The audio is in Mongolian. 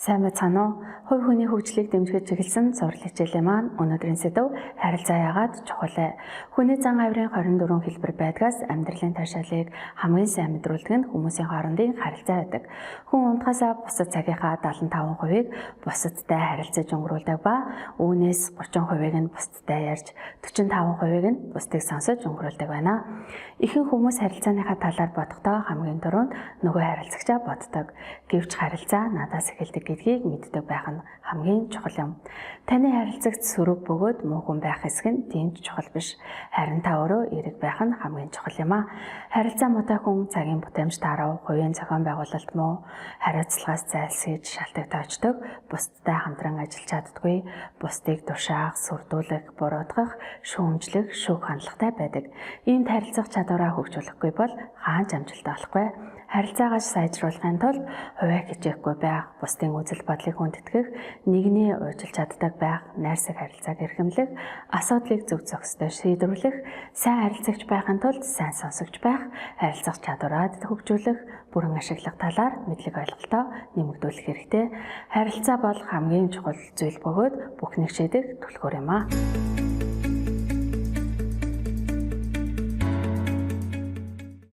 Сайн байцгаана уу? Хувь хүний хөгжлийг дэмжиж эхэлсэн сурал хичээлийн маань өнөөдрийн сэдэв харилцаа яагаад чухал вэ? Хүний зан авирын 24 хэлбэр байдгаас амьдралын таашаалыг хамгийн сайн мэдрүүлдэг нь хүмүүсийн хоорондын харилцаа байдаг. Хүн унтахаасаа бусад цагийнхаа 75%-ийг бусадтай харилцаж өнгөрүүлдэг ба үүнээс 30%-ийг нь бусадтай ярьж, 45%-ийг нь бусдыг сонсож өнгөрүүлдэг байна. Ихэнх хүмүүс харилцааныхаа талаар бодохдоо хамгийн түрүүнд нөгөө харилцагчаа боддог. Гэвч харилцаа надаас эхэлдэг гэдгийг мэддэг байх нь хамгийн чухал юм. Таны харилцагч сөрөг бөгөөд муу хүн байх хэсэг нь тийм ч чухал биш. Харин та өөрөө эерэг байх нь хамгийн чухал юм а. Харилцаа муутай хүн цагийн бүтээмж таарав, хувийн зохион байгуулалт муу, хариуцлагаас зайлсхийж шалтгаан тоочдог, бусдтай хамтран ажиллаж чаддаггүй, бусдыг тушаах, сүрдүүлэх, буруутгах, шүүмжлэх, шүүх хандлагатай байдаг. Иймд харилцах чадвараа хөгжүүлэхгүй бол хаан ч амжилттай болохгүй. Харилцаагаа сайжруулахын тулд хувиа хичээхгүй байх, бусдын үзэл бодлыг хүндэтгэх, нэгний уучлах чаддаг байх, найрсаг харилцааг эрхэмлэх, асуудлыг зөв зохистой шийдвэрлэх, сайн харилцагч байхын тулд сайн сонсогч байх, харилцах чадвараа хөгжүүлэх, бүрэн ашиглах талаар мэдлэг ойлголтоо нэмэгдүүлэх хэрэгтэй. Харилцаа бол хамгийн чухал зүйл бөгөөд бүхнийг шийдэх түлхүүр юм аа.